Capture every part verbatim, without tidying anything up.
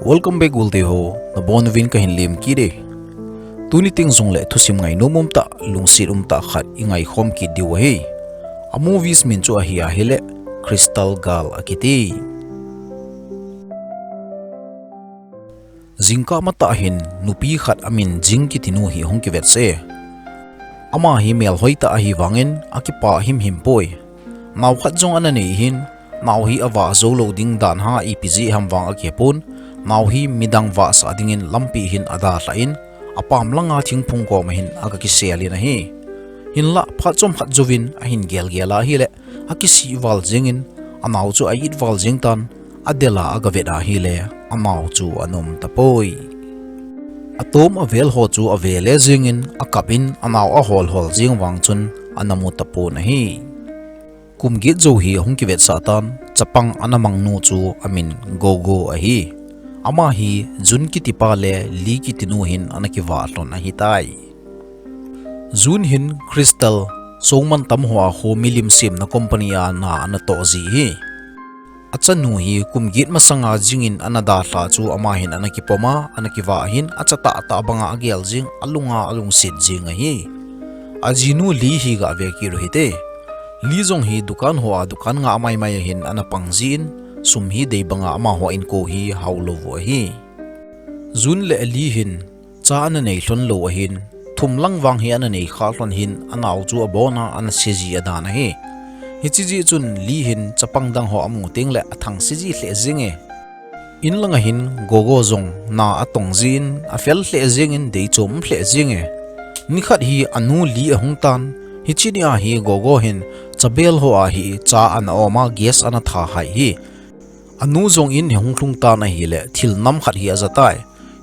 Welcome back, Gulte ho, nabonchauvin kahin lemkit e. Tuni teng jongle thusim ngainom umtah, lungset umtah khat ingaikhom kit diu ahi. A movies min chu ahi ahile, Crystal Girl akiti. Jingkah matah hin nupi khat amin Jing kiti nu hi hung kivetsah e. Ama hi melhoi tah ahi vangin akipah himhim poi. Nao khat jong ana nei hin, nao hi avah jou lou ding dan ha ipi jeh ham vang akihepon, nao hi midang vahsah dingin lampi hin adalhah in, apam langa thingphung koma hin aga kisel in ahi. Hinlah phat chomkhat jouvin ahin gelgel a ahile, akisih val jengin, anao chu a-it val jeng tan, adel a aga vet ahile, anao chu ana um tapoi. Atom avel ho chu ave le jengin, akap in anao ahol hol jeng vang chun ana mu tapon ahi. Kum get jou hi ahung kivetsah tan, chapang ana mang nu chu amin Gogo ahi. Ama hi Jun kiti pa le Lee kiti nu hin ana kivah lhon ahitai. Jun hin Crystal, songmantam hoa kho milim semna company a na ana toh ji ahi. Achanu hi kum get masanga Jing in ana dalha chu ama hin ana kipom a, ana kivah hin, acha tahtah banga agel jeng, alunga alungset jeng ahi. Ajinu Lee hi gave kit u hite. Lee jong hi dukan hoa dukan ngah maimai a hin ana pang jin, sum hi dei banga amaho inko hi hao lou u ahi. Jun le Lee hin cha ana nei lhon lou ahin, thum lang vang hi ana nei kha lhon hin, anao chu abon a ana se ji adan ahi. Hiche jeh chun Lee hin chapang dang ho amu tengle athangse ji lheh jeng e. In langa hin Gogo jong na atong jin, afel lheh jengin deichom lheh jeng e. Nikhat hi anu Lee ahung tan, hiche nia hi Gogo hin chabel hoa hi cha ana om a, gas ana tha hai hi. Anu jong in hi hung lhung tan ahile, thil nam khat hi aja tai.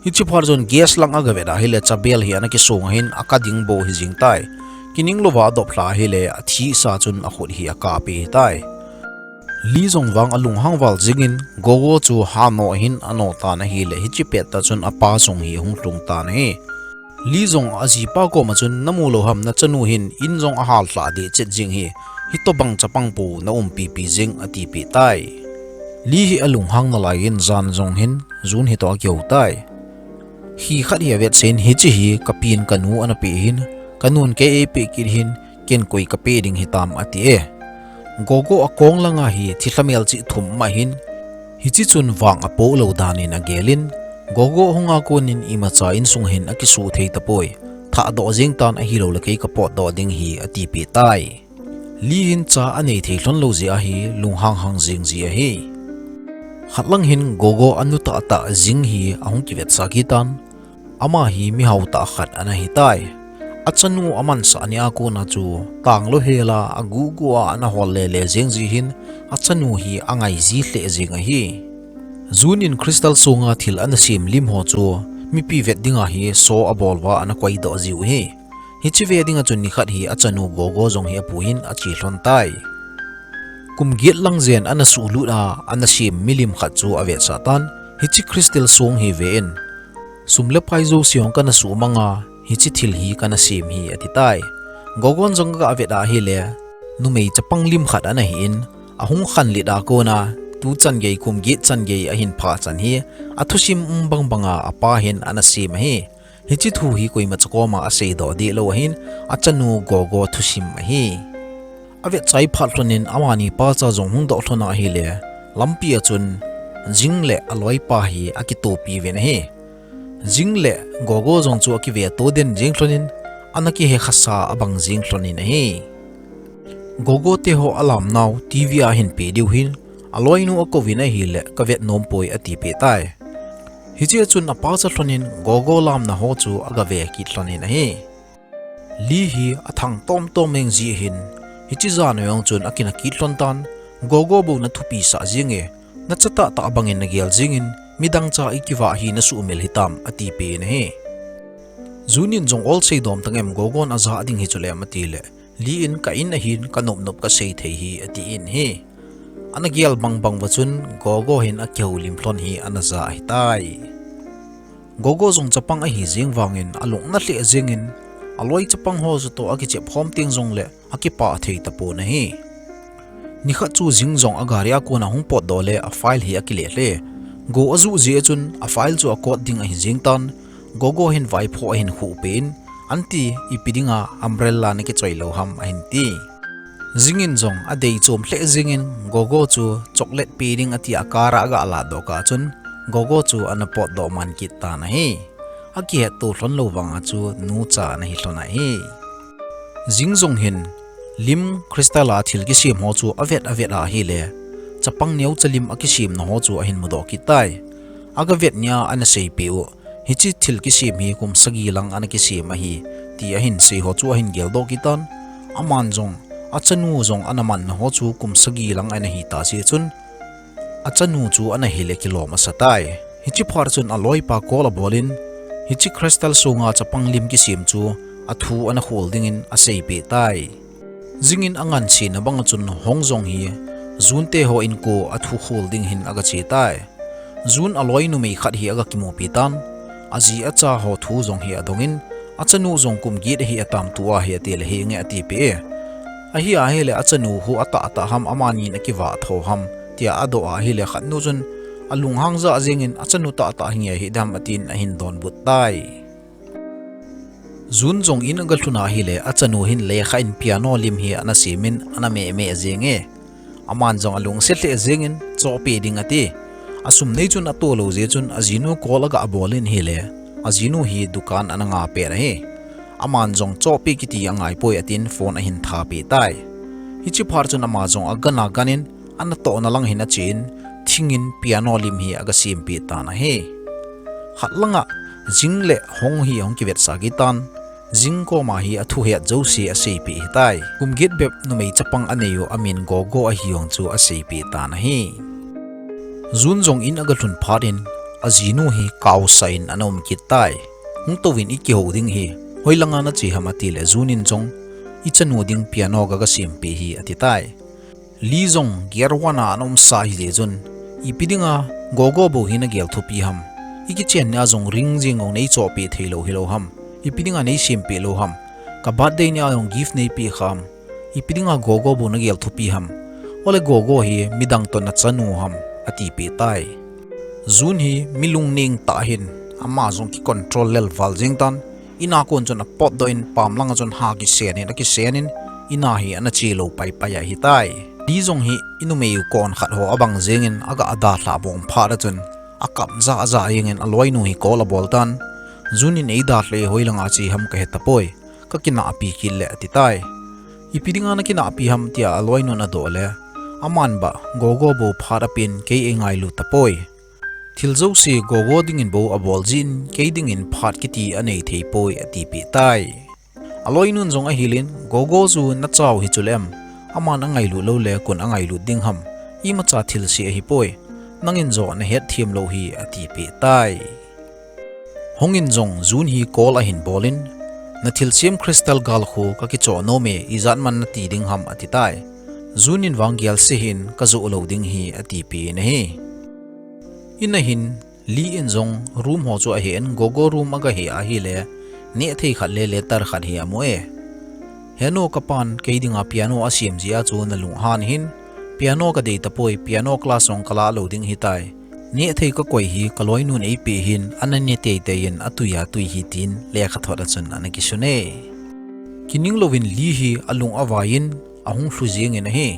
Hiche phat chun gas lang aga vet ahile, chabel hi ana kisong ahin, akah ding bou hi jeng tai. Kining louva adop lha ahile, athisa chun akhut hi akap e tai. Lee jong vang alunghang val jengin, Gogo chu hano ahin ano tan ahile, hiche pettah chun apa jong hi hung lhung tan ahi. Lee jong ajipa koma chun, namu lou ham, nachanu hin in jong ahal lha deh chet jeng hi, hitobang chapang pou na umpipi jeng, atipeh tai. Lee hi alunghang nalaiyin jan jong hin Jun hitoh akihou tai. Hi khat hi avetsah in, hiche hi kapin kanu ana peh hin, kanun kei eipeh kit hin, ken koi kapeh ding hitam, ati e. Gogo akong langa hi thilha melchih thum um ahin, hiche chun vang apoh lou danin agelin, Gogo hunga konin imacha insung hin akisuh thei tapoi, thahdoh jeng tan, ahiloule kei kapotdoh ding hi, atipeh tai. Lee hin cha anei thei lhon lou jeh ahi, lunghang hang jeng ji ahi. Khat lang hin Gogo anu tahtah Jing hi ahung kivetsah kit tan, ama hi mihao tah khat ana hitai. Achanu amansah nia kona chu tanglou hela agugu a ana hol lele jeng ji hin, achanu hi angai ji lheh jeng ahi. Jun in Crystal songa thil ana sem lim ho chu mipi vet dinga hi show abol uva ana koidoh jiu ahi. Hiche ve dinga chun nikhat hi achanu Gogo jong hi apu hin ache lhon tai. Kum get lang jen ana suhlut a, ana sem milim khat chu avetsah tan, hiche Crystal song hi ven, sum le pai jouse jong kana suhmang a, hiche thil hi kana sem hi, ati tai. Gogon jong aga vet ahile, numei chapang lim khat ana hin, ahung khanlet a kona, tuchan gei kum get chan gei ahin phah chan hi, athusim um bangbanga apa hin ana sem ahi. Hiche thu hi koimacha koma aseidoh deh lou ahin, achanu Gogo thusim ahi. Avet chai phat lhonin amani pacha jong hung doh lhon ahile, lampi a chun Jing le aloipa hi akitopi uvin ahi. Jing le Gogo jong chu akiveto den jeng lhonin, ana kihe khasa abang jeng lhonin ahi. Gogo teho alamnau TV a ahin peh diu hin, aloinu akouvin ahile, kavet nompoi atipeh tai. Hichea chun apacha lhonin Gogo lamna ho chu agave kit lhonin ahi. Lee hi athang tomtom meng jeh hin, hiche jan jong chun akina kit lhon tan, Gogo bou nathupisah jenge, nachatahtah bangin nagel jengin, midang cha ikivah hi nasuhmil hitam, atipeh in ahi. Jun in jong ol seidom tangem, Gogon ajah ding hi chulem atile, Lee in ka in ahin kanopnop kasei thei hi atin ahi. Ana gel bangbang uva chun Gogo hin akihoulim lhon hi ana ja ahitai. Gogo jong chapang ahi jeng vangin alung ana lheh jengin, aloi chapang ho jotoh akichep khom teng jongle akipah thei tapon ahi. Nikhat chu Jing jong agari a kona hung potdoh le afile hi akile lheh. Go ajuh jeh chun a file chu a kot ding ahi jeng tan, Gogo hin vaipho ahin khuh peh in, "Aunty, ipi dinga umbrella nakichoi lou ham?" ahin ti. Jing in jong adei chom lheh jeng in Gogo chu chocolate pe ding ati a car a aga la doh kah chun Gogo chu ana potdoh man kit tan ahi. Akihetto lhon lou vanga chu nucha ana hi lhon ahi. Jing jong hin lim crystal a thil kisem ho chu avet avet ahile, chapang neocha lim akisemna ho chu ahin mudoh kit tai. Aga vet nia ana seipeh u, "Hiche thil kisem hi kum sagi lang ana kisem ahi," ti ahin sei ho chu ahin geldoh kit tan. Aman jong, achanu jong ana manna ho chu kum sagi lang ana hi ta jeh chun, achanu chu ana hile kilom asa tai. Hiche phat chun aloipa call abol in, hiche crystal sunga chapang lim kisem chu athu ana khol dingin aseipeh tai. Jing in angansena banga chun Hong jong hi Jun te ho inko athu khol ding hin aga che tai. Jun aloi numei khat hi aga kimupi tan, aji acha ho thu jong hi adong in, achanu jong kum get ahi atam tua hi ati le henge atipeh e. Ahi ahile achanu hu atahtah ham amanin akivah tho ham, tia adoh ahile khatnu chun alunghang jah jeng in achanu tahtah hi nge hidam atin ahin donbut tai. Jun jong in aga lhun ahile achanu hin lekha in piano lim hi ana sem in ana meh meh jenge. Aman jong alungset lheh jeng in chohpeh ding ati. Asum nei chun ato lou jeh chun ajinu call aga bol in ahile, ajinu hi dukan ana nga pet ahi. Aman jong chohpeh kiti angaipoi atin phone ahin thapeh tai. Hiche phat chun ama jong agan agan in, anatohna lang hin ache in, thing in piano lim hi aga sempeh tan ahi. Khat langa Jing le Hong hi ahung kivetsah kit tan, Jing koma hi athu het jouse aseipeh ahitai. Kum get bep numei chapang anei u amin Gogo ahi jong chu aseipeh tan ahi. Jun jong in aga lhun phat in ajinu hi kaosah in ana um kit tai. Hung touvin ikihou ding ahi, hoilanga nache ham atile Jun in jong, "Ichanu ding piano kaga sempeh ahi," ati tai. Li jong gear one a ana umsa ahijeh chun, "Ipi dinga Gogo bou hi nagel thupi ham? Ikichen nia jong ring jeng jong neichohpeh theilou hilou ham? Ipi dinga neisempeh lou ham? Ka birthday nia jong gift neipeh kha ham? Ipi dinga Gogo bou nagel thupi ham? Ole Gogo hi midang toh nachanu ham?" atipeh tai. Jun hi mi lungneng tah ahin, ama jong kicontrol lel val jeng tan, ina kon chun apotdoh in pam langa chun ha kisen in, akisen in, ina hi ana che lou paipai ahitai. Li jong hi inumei u kon khat ho abang jeng in aga dalhah bom phat a chun, akap jah jah jeng in aloinu hi call abol tan, Jun in eidalhah e, hoilanga che ham kahe tapoi, kakinahpi kit le ati tai. Ipi dinga nakinahpi ham tia aloinun adoh le, aman bah Gogo bou phat apen kei eingailu tapoi. Thil jouse Gogo dingin bou abol jin, kei dingin phat kiti anei theipoi atipeh tai. Aloinun jong ahil in, Gogo chu nachau hi chule em, aman angailut lou le koin angailut ding ham? Imacha thilse ahipoi, nangin joh nahet them lou ahi atipeh tai. Hong in jong Jun hi call ahin bol in, "Nathilsem crystal gal khu kakichoh nom e, ijat man nati ding ham?" ati tai. Jun in vang gelse hih in, kajoh lou ding ahi atipeh in ahi. Ina hin Li in jong room ho chu ahe in Gogo room aga he ahile, nehthei khat le letter khat hi amu e. "Heno, kapan kei dinga piano asem jeh a chu nalunghan hih in, piano kadei tapoi, piano class jong kalah lou ding ahitai. Nehthei kakoi hi kaloinun eipeh ahin, ana ne teitei in atui a tui ahi," tin lekha thot a chun ana kisun e. Kining louvin Li hi alung avai in ahung lhu jeng in ahi.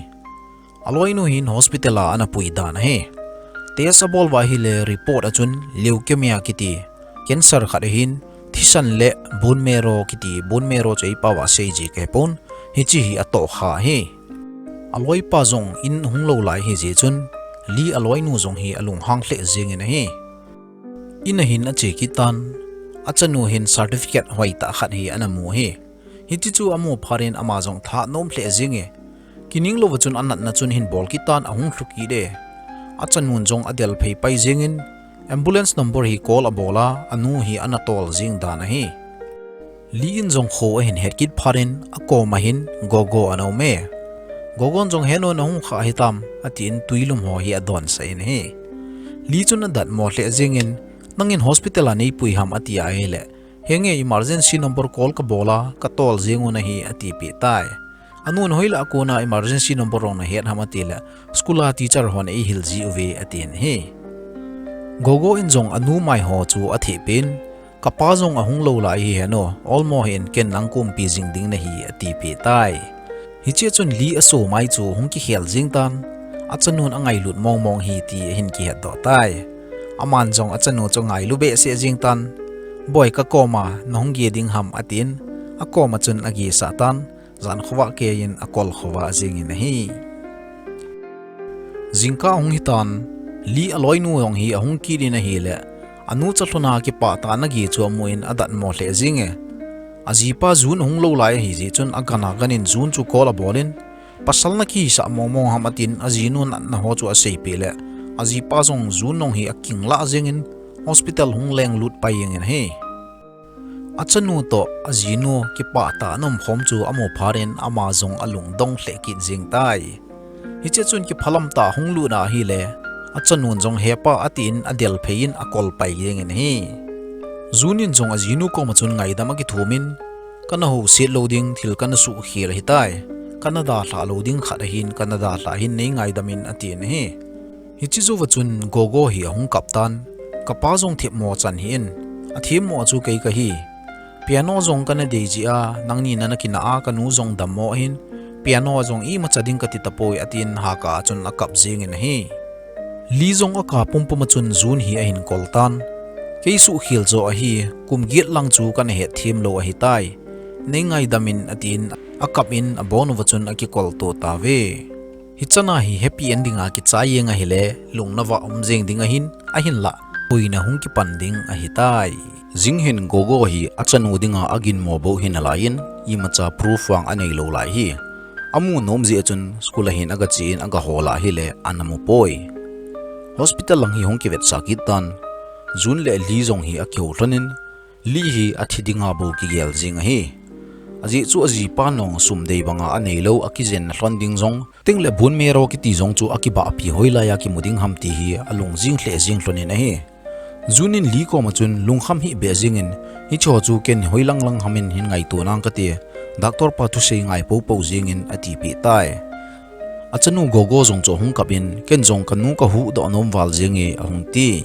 Aloinu hin hospital a ana pui dan ahi. Test abol uva ahile report a chun leukemia kiti cancer khat ahin, thisan le bone marrow kiti, bone marrow chu eipao a seiji kahepon, hiche hi atohkha ahi. Aloipa jong in hung lou lai ahijeh chun, Li aloinu jong hi alunghang lheh jeng in ahi. In a hin ache kit tan, achanu hin certificate hoitah khat hi ana mu ahi. Hiti chu amu phat in ama jong thanom lheh jeng e. Kining louva chun anatna chun ahin bol kit tan, ahung lhu kit e. Achanun jong adel phei pai jeng in ambulance number hi call abol a, anu hi ana tol jeng dan ahi. Li in jong kho ahin het kit phat in akoma hin Gogo ana um e. Gogon jong, "Heno, nahung kha ahitam?" atin twi lum ho hi adonsah in ahi. Li chun adatmo lheh jeng in, "Nangin hospital a neipui ham?" ati ahile, "Henge, emergency number call kabol a, katol jeng u ahi," atipeh tai. Anun, "Hoilah a kona emergency number jong nahet ham?" atile, "School a teacher hon eihil ji uve," atin ahi. Gogo in jong anu mai ho chu athehpeh in, kapa jong ahung lou lai hi hen o, olmo hih in, ken nang kumpi jing ding nahi, atipeh tai. Hichea chun Lee aso mai chu hung kikhel jing tan, achanun angailut mongmong hi ti ahin kihetdoh tai. Aman jong achanu chu angailu behseh jing tan, Boi, kakoma nahung geh ding ham, atin, akoma chun agesah tan, jan khovah keiyin akol khovah jengin ahi. Jingkah ahung hitan, Lee aloinu jong hi ahung kit in ahile, anucha lhona kipah tahna geh chu amun adatmo lheh jenge. Ajipa Jun ahung lou lai ahijeh chun agan aganin Jun chu call abolin, pasal nakihisah mongmong ham, atin ajinu natna ho chu aseipeh le, ajipa jong Jun jong hi akinglah jengin hospital hung lenglut pai jengin ahi. Achanu toh ajinu kipah tah a umkhom chu amu phat in ama jong alungdong lheh kit jeng tai. Hichea chun kiphalam tah ahung lut ahile, achanun jong hepa atin adelphei in akol pai jengin ahi. Jun in jong ajinu koma chun ngaidam akithumin, Kana houset lou ding thil kana suhkhel ahitai. Kana dalhah lou ding khat ahin, kana dalhah hin, nei ngaidamin, atin ahi. Hiche jouva chun Gogo hi ahung kap tan, Kapa jong themmo chan hih in, athemmo chu kei kahi. Piano jong kana dei jeh a, nangni nana kinah a, kanu jong dammo ahin, piano jong imacha ding kati tapoi, atin hahkah a chun akap jengin ahi. Lee jong akap pumpum a chun Jun hi ahin call tan, Kei suhkhel joh ahi, kum get lang chu kana hetthem lou ahitai. Nei ngaidamin, atin akap in abon uva chun akikolto tauve. Hichana hi happy ending a kichai jeng ahile, lungnat a um jeng ding ahin, ahinlah boina hung kipan ding ahitai. Jing hin Gogo hi achanu dinga aginmo bou hi nalaiyin, imacha proof vang aneilou lai hi. Amu nom jeh a chun school a hin agache in agahol ahile, ana mupoi. Hospital lang hi hung kivetsah kit tan, Jun le Lee jong hi akihou lhonin, Lee hi athi dinga bou kigel jeng ahi. Ajeh chu ajipa nung sum dei banga aneilou, akijenna lhon ding jong, tengle bone marrow kiti jong chu akibahpi hoilai a kimu ding ham ti hi alungjing lheh jeng lhonin ahi. Jun in Lee koma chun lungkham hih beh jengin, Hicheho chu ken hoilang lang hamin hin ngaito nang kate, doctor pa thusei ngai poupou jengin, atipeh tai. Achanu Gogo jong chu ahung kap in, Ken jong kanu kahuhdoh nom val jenge, ahung ti.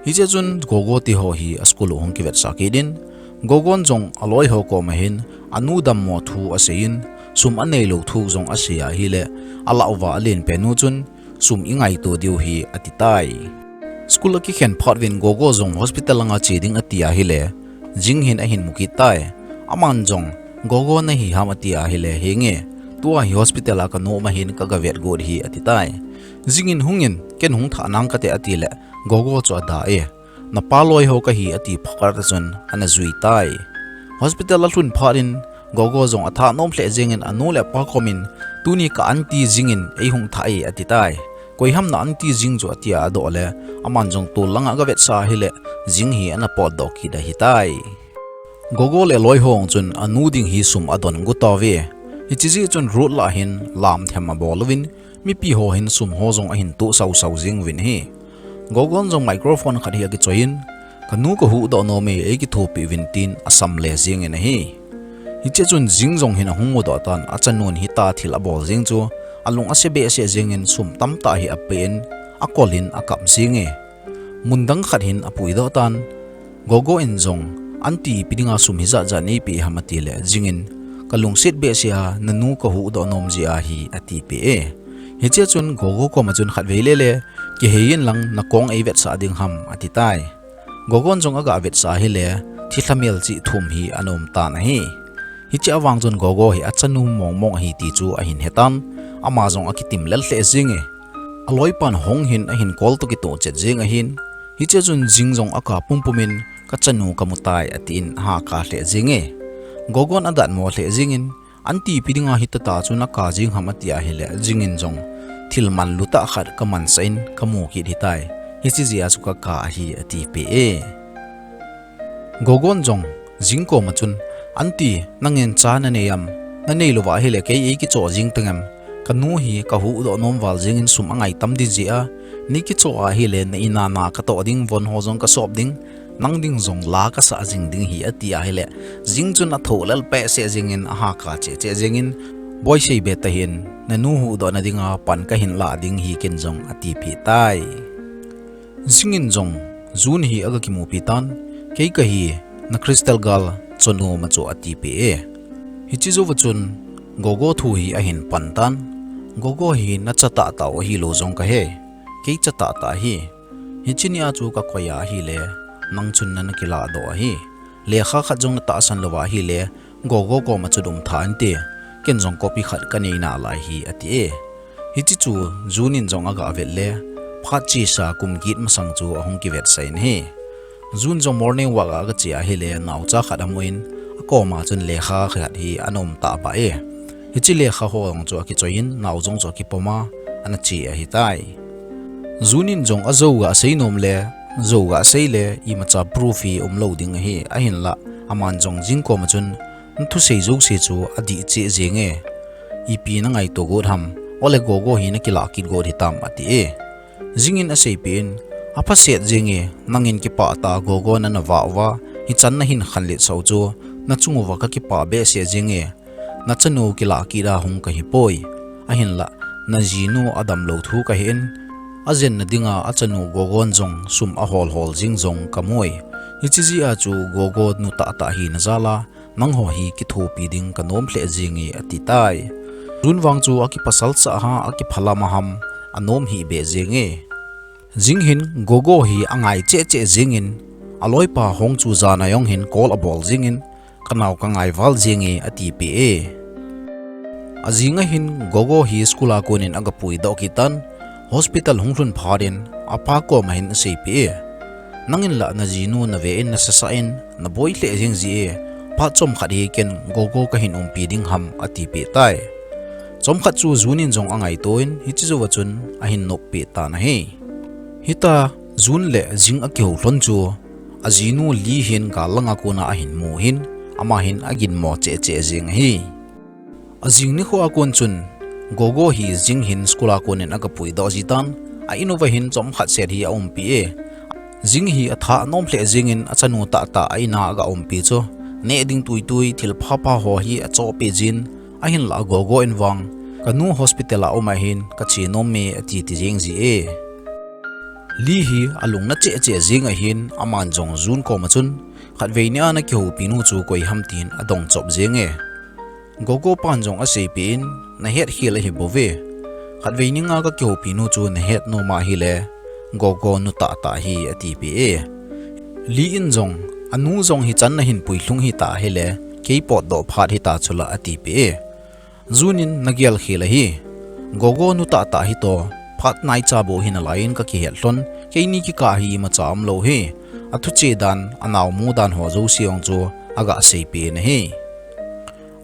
Hichea chun Gogo teho hi aschool u hung kivetsah kit in, Gogon jong aloiho koma hin anu dammo thu aseiyin, sum aneilou thu jong asei ahile, alah uva alenpen u chun, Sum ingaito diu hi, ati tai. School akikhen phat uvin Gogo jong hospital langa che ding ati ahile, Jing hin ahin mu kit tai. Aman jong, Gogo nahi ham, ati ahile, Henge, tua hi hospital a kanom ahin, kagavet got hi, ati tai. Jing in, Hungin, ken hung thah nang kate, atile, Gogo chu ada e. Napa loiho kahi, ati phat a chun ana jui tai. Hospital alhun phat in Gogo jong athah nom lheh jengin anu le apa komin, Tuni ka aunty Jing in eihung thah e, ati tai. Koiham na aunty Jing chu, atia adoh le, aman jong tol langa agavetsah ahile, Jing hi ana potdoh kit ahitai. Gogo le aloiho chun anu ding hi sum adon got tauve. Hiche jeh chun road lah hin lamthem abol uvin, mipi ho hin sum ho jong ahin toh sausau jeng uvin ahi. Gogon jong microphone khat hi akichoi in, Kanu kahuhdoh nom e, eikithopi uvin, tin asam le jengin ahi. Hichea chun Jing jong hin ahung mudoh tan, achanun hitia thil abol jeng chu, alung ase behseh jengin sum tamtah hi apen, akol in akap jenge. Mun dang khat hin apuidoh tan, Gogo in jong, Aunty ipi dinga sum hijat jat neipeh ham, atile, Jing in, Kalungset behseh a, nanu kahuhdoh nom jeh ahi, atipeh e. Hichea chun Gogo koma chun, Khatvei lele kihei inlang, nakong eivetsah ding ham, ati tai. Gogon jong agavetsah ahile, thilha melchih thum hi ana um tan ahi. Hichea vang chun Gogo hi achanu mongmong ahi ti chu ahin hetan, ama jong akitim lel lheh jenge. Aloipan Hong hin ahin call toh kitoh chet jeng ahin, hichea chun Jing jong akap pumpum in, Kachanu kamu tai, atin ahahkha lheh jenge. Gogon adatmo lheh jengin, Aunty ipi dinga hitah tah chun akap jeng ham, ati ahile, Jing in jong, Thil manlu tah khat kamansah in kamu kit ahitai. Hiche jeh a chu kakap ahi, atipeh e. Gogon jong Jing koma chun, Aunty, nangin cha nanei am? Nanei louva ahile kei eikichoh jeng tangem? Kanu hi kahuhdoh nom val jengin sum angaitam ding jeh a, neikichoh ahile na in a na katoh ding, von ho jong kasop ding, nang ding jong la kasah jing ding ahi, ati ahile, Jing chun athoh lel behseh jengin ahahkha cheh cheh jengin, Boi, seibe tahih in, nanu huhdohna dinga pan kahin lah ding ahi ken jong, atipeh tai. Jing in jong Jun hi aga kimupi tan, kei kahi na Crystal gal chanu ma chu atipeh e. Hiche jouva chun Gogo thu hi ahin pan tan, Gogo hi nacha tahtah u ahilou jong kahe. Kei cha tahtah ahi. Hiche nia chu kakoi a ahile, nang chun nana kilah doh ahi. Lekha khat jong natahsan louva ahile, Gogo koma chu dum tha inte, ken jong copy khat kanei nalai hi, ati e. Hiche chu Jun in jong aga vet le, phat chesa kum get masang chu ahung kivetsah in ahi. Jun jong morning walk a aga che ahile, naocha khat amun, akoma chun lekha khat hi ana um tahbeh e. Hiche lekha ho jong chu akichoi in, nao jong chu akipom a, ana che ahitai. Jun in jong ajou ga sei nom le, jou ga sei le, imacha proof hi umlou ding ahi, ahinlah, aman jong Jing koma chun, nathusei jouse chu adih cheh jeng e. Ipi nangaito got ham, ole Gogo hi nakilah kit got hitam, ati e. Jing in aseipeh in, aphaset jeng e, nangin kipah tah a Gogo nana vah uva, hichan nahin khanlet sah u chu, nachung uva kakipah behseh jeng e. Nachanu kilah kit a hung kahipoi. Ahinlah, najinu adamlou thu kahen, ajenna dinga achanu Gogon jong sum ahol hol jing jong kamu e. Hiche jeh a chu Gogo nu tahtah hina jal a, nangho hi kithopi ding kanom lheh jeng e, ati tai. Jun vang chu akipasal sah ham, akiphalam a ham, anom hih beh jeng e. Jing hin Gogo hi angai cheh cheh jeng in, aloipa Hong chu jan a jong hin call abol jeng in, kanao kangai val jeng e, atipeh e. Ajing a hin Gogo hi school a kon in aga puidoh kit tan, hospital hung lhun phat in, apa koma hin aseipeh e. Nangin lah najinu nave in nasasah in, naboi lheh jeng ji e, phat chomkhat hi ken Gogo kahin umpi ding ham, atipeh tai. Chomkhat chu Jun in jong angaito in, hiche jouva chun ahin noppeh tan ahi. Hita Jun le Jing akihou lhon chu, ajinu Li hin gal langa kona ahin mu hin, ama hin aginmo cheh cheh jeng ahi. Ajing nikho a kon chun, Gogo hi Jing hin school a kon in aga puidoh ji tan, a in uva hin chomkhat set hi aumpi e. Jing hi atha anom lheh jeng in achanu tahtah a in a aga umpi chu, neh ding tuitui thil phapha ho hi achohpeh jin, ahinlah Gogo in vang, kanu hospital a um ahin, kache nom e, ati ti jeng ji e. Li hi alungna cheh cheh jeng ahin, aman jong Jun koma chun, khatvei nia nakihoupi nu chu koi ham tin adong chop jeng e. Gogo pan jong aseipeh in, nahet khel ahi bouve. Khatvei ninga kakihoupi nu chu nahet nom ahile, Gogo nu tahtah ahi, atipeh e. Li in jong, anu jong hichan nahin puilhung hita ahile, kei potdoh phat hita chula, atipeh e. Jun in nagel khel ahi. Gogo nu tahtah hitoh, phat naicha bou hinalai in kakihet lhon, keini kikah hi imacha umlou hi. Athuche dan, anao mu dan ho jouse jong chu aga seipeh in ahi.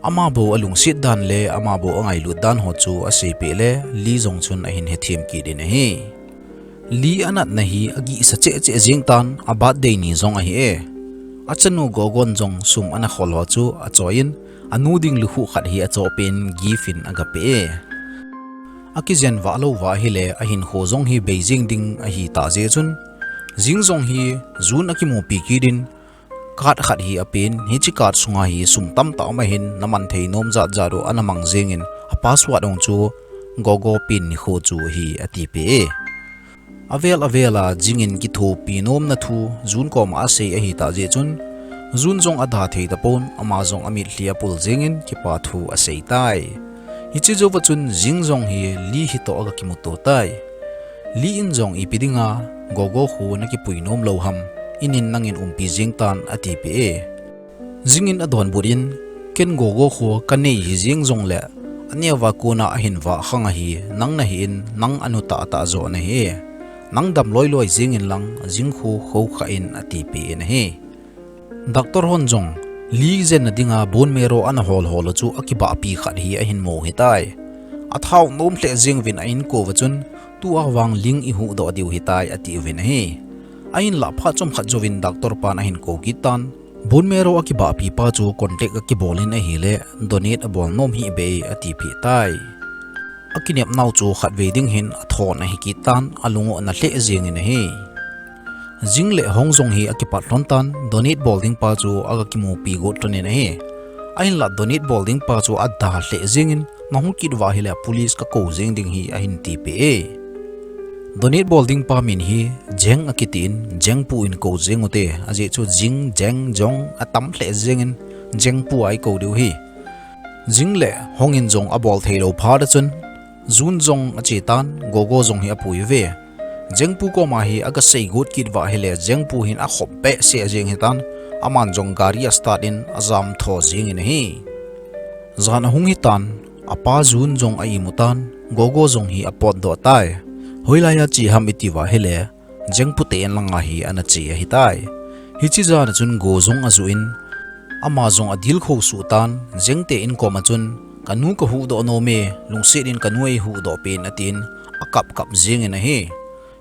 Ama bou alungset dan le ama bou angailut dan ho chu aseipeh le Li jong chun ahin hethem kit in ahi. Li anatna hi agihsa cheh cheh jeng tan, a birthday ni jong ahi e. Achanu Gogon jong sum ana khol ho chu achoi in, anu ding lukhuh khat hi achohpeh in gift in aga peh e. Akijen vah lou va ahile ahinkho jong hi bei jeng ding ahitah jeh chun, Jing jong hi Jun akimupi kit in, card khat hi apen, hiche card sunga hi sum tamtah um ahin, naman thei nom jat jat u ana mang jeng in, a password jong chu Gogo pen nikho chu ahi, atipeh e. Avel avel a Jing in kithopi nomna thu Jun koma asei ahitah jeh chun, Jun jong ada thei tapon, ama jong amitlhi apul jeng in kipa thu asei tai. Hiche jouva chun Jing jong hi Li hitoh aga kimuto tai. Li in jong ipi dinga Gogo kho nakipui nom lou ham, in in nangin umpi jeng tan, atipeh e. Jing in adonbut in, ken Gogo kho kanei hijeng jongle, aneo a kona ahin vah khang ahi, nang nahi in, nang anu tahtah joh nahi. Nang dam loi loi jeng inlang, Jing kho khoukhah in, atipeh in ahi. Doctor hon jong, Li jenna dinga bone marrow ana hol hol u chu akibahpi khat hi ahin mu hitai. Athau nom lheh jeng uvin a inko uva chun, tua vang ling ihuhdoh diu hitai, ati uvin ahi. Ahinlah phat chomkhat jouvin doctor pan ahin kou kit tan, bone marrow akibahpi pa chu contact akibol in ahile, donate abol nom hih beh e, atipeh tai. Akinepnau chu khatvei ding hin athon ahi kit tan, alung u ana lheh jeng in ahi. Jing le Hong jong hi akipat lhon tan, donate bol ding pa chu aga kimupi got lhon in ahi. Ahinlah donate bol ding pa chu ada lheh jeng in, nahung kit uva ahile police kakou jeng ding hi ahin tipeh e. Donate bol ding pa min hi Jeng akitin, Jengpu in kou jeng ute, ajeh chu Jing, Jeng, Jong atam lheh jengin Jengpu a ikou diu ahi. Jing le Hong in jong abol theilou phat a chun, Jun jong ache tan, Gogo jong hi apui uve. Jengpu koma hi aga seigot kit uva ahile, Jengpu hin akhop behseh jeng hitan, aman jong gari astart in ajam tho jengin ahi. Jan ahung hitan, apa Jun jong a-imu tan, Gogo jong hi apotdoh tai. Hoilai a che ham iti uva ahile, Jengpu te in langa hi ana che ahitai. Hiche jan a chun Go jong ajuh in, ama jong adilkhou suh tan, Jeng te in koma chun, kanu kahuhdoh nom e, lungset in kanu eihuhdoh peh in atin, akap kap jengin ahi.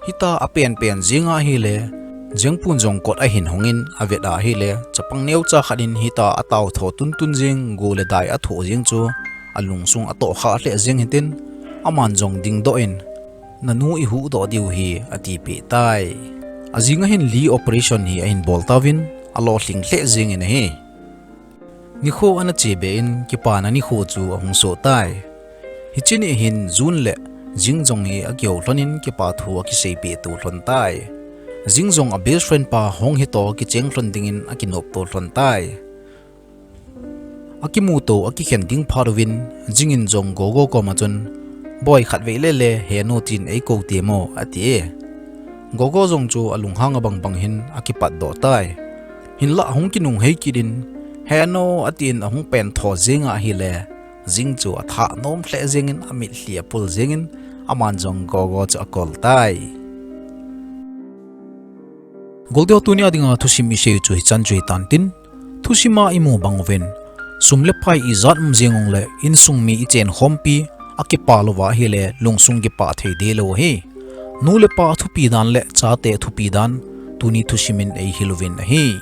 Hita apenpen jenga ahile, Jengpun jong kot ahin hongin avet a ahile, chapang neocha khat in hita atao tho tuntun jeng, Go le Dai athoh jeng chu alungsung atohkhah lheh jeng hitin, aman jong dingdoh in, nanu ihuhdoh diu ahi, atipeh tai. Ajing ahin Lee operation hi ahin bol tauvin, alolhing lheh jengin ahi. Nikho ana che be in, kipana nikho chu ahung soh tai. Hiche ni hin Jun le Jing jong hi akihou lhonin kipa thu akiseipeh to lhon tai. Jing jong a best friend pa Hong hitoh kicheng lhon dingin akinop to lhon tai. Akimuto akikhen ding phat uvin, Jing in jong Gogo koma chun, boi, khatvei lele henu tin eikou temo, atie. Gogo jong chu alunghang abang bang hin akipatdoh tai. Hinlah ahung kinunghei kit in, henu atin ahung pentho jenga ahile, Jing chu athah nom lheh jengin amitlhi apul jengin, aman jong Gogo chu akol tai. Goldeo, tunia dinga thusim isei chu hichan chu hitan tin, thusima imu bang uvin, sum le pai ijat um jeng uleh insung mi ichenkhompi akipah louva ahile lungsung kipah thei dehlou ahi. Nu le pa thupi dan le chate thupi dan tuni thusim in eihil uvin ahi.